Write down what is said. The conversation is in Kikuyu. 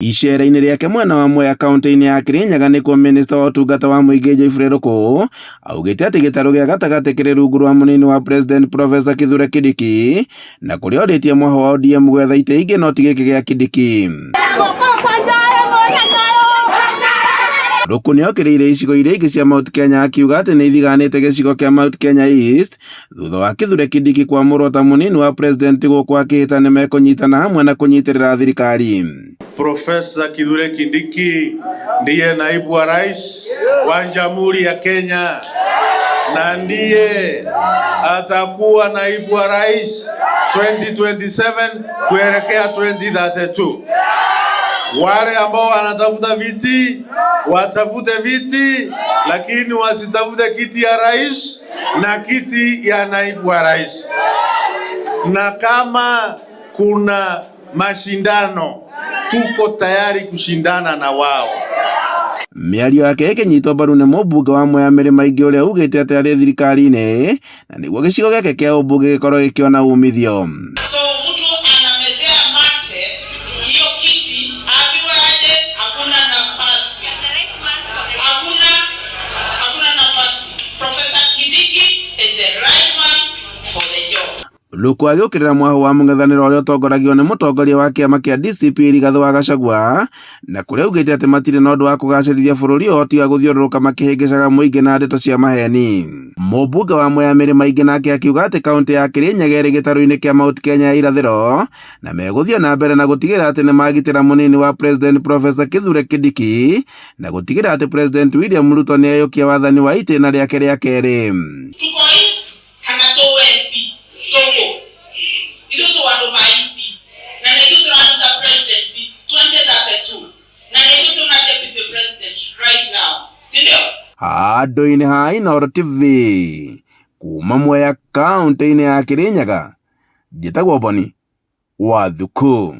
Icera-inĩ rĩake mwena wa Mwea kaunti-inĩ ya Kirinyaga nĩkuo minista wa ũtungata wa mũingĩ Geoffrey Ruku augĩte atĩ gĩtarũ gĩa gatagatĩ kĩrĩ rungu rwa mũnini wa president Professor Kithure Kindiki na kũrĩa orĩtie mwahũ wa ODM gwetha itĩ ingĩ no ti gĩkĩ gĩa Kindiki. Ruku nĩokĩrĩire icigo iria ingĩ cia Mount Kenya akiuga atĩ nĩ ithiganĩte gĩcigo kĩa Mount Kenya East thutha wa Kithure Kindiki kwamũrwo ta mũnini wa president gũkũ akĩhĩta nĩmekũnyitana hamwe na kũnyitĩrĩra thirikari. Profesa Kithure Kindiki ndiye naibu wa rais wa Jamhuri ya Kenya na ndiye atakuwa naibu wa rais 2027 kuelekea 2032. Wale ambao wanatafuta viti watafute viti, lakini wasitafute kiti ya rais na kiti ya naibu wa rais. Na kama kuna mashindano, tuko tayari kushindana na wao. Mĩario yake ĩkĩnyitwo mbaru nĩ mũmbunge wa Mwea Mĩrĩma Ingĩ ũrĩa ugĩte atĩ arĩ thirikari-inĩ na nĩguo gĩcigo gĩake kĩa ũmbunge gĩkorwo gĩkĩona umithio. So mtu anamezea mate hiyo kiti, aambiwe aje, hakuna nafasi, hakuna nafasi. Professor Kindiki is the right man for the job. Ruku agĩũkĩrĩra mwahũ wa mũng'ethanĩro ũrĩa ũtongoragio nĩ mũtongoria wa kĩama kĩa DCP Rigathĩ wa Gachagua na kũrĩa augĩte atĩ matirĩ na ũndũ wa kũgacĩrithia bũrũri ũyũ tiga gũthiũrũrũka makĩhĩngĩcaga mũingĩ na ndeto cia maheni. Mũmbunge wa Mwea Mĩrĩma Ingĩ nake akiuga atĩ kaũntĩ ya Kĩrĩnyaga ĩrĩ gĩtarũ-inĩ kĩa Mount Kenya ya irathĩro na megũthiĩ na mbere na gũtigĩrĩra atĩ nĩmagitĩra mũnini wa president Professor Kithure Kindiki na gũtigĩrĩra atĩ President William Ruto nĩaiyũkia wathani wa itĩna rĩake rĩa kerĩ. Tuko east kana tũ west tũkũ ithuĩ tũ andũ ma east na nĩ ithuĩ tũraruta president 2032 na nĩ ithuĩ tũna deputy president right now, si ndio? Handũ-inĩ ha Inooro TV kuma Mwea kaũntĩ-inĩ ya Kĩrĩnyaga, njĩtagwo Boni wa Thuku.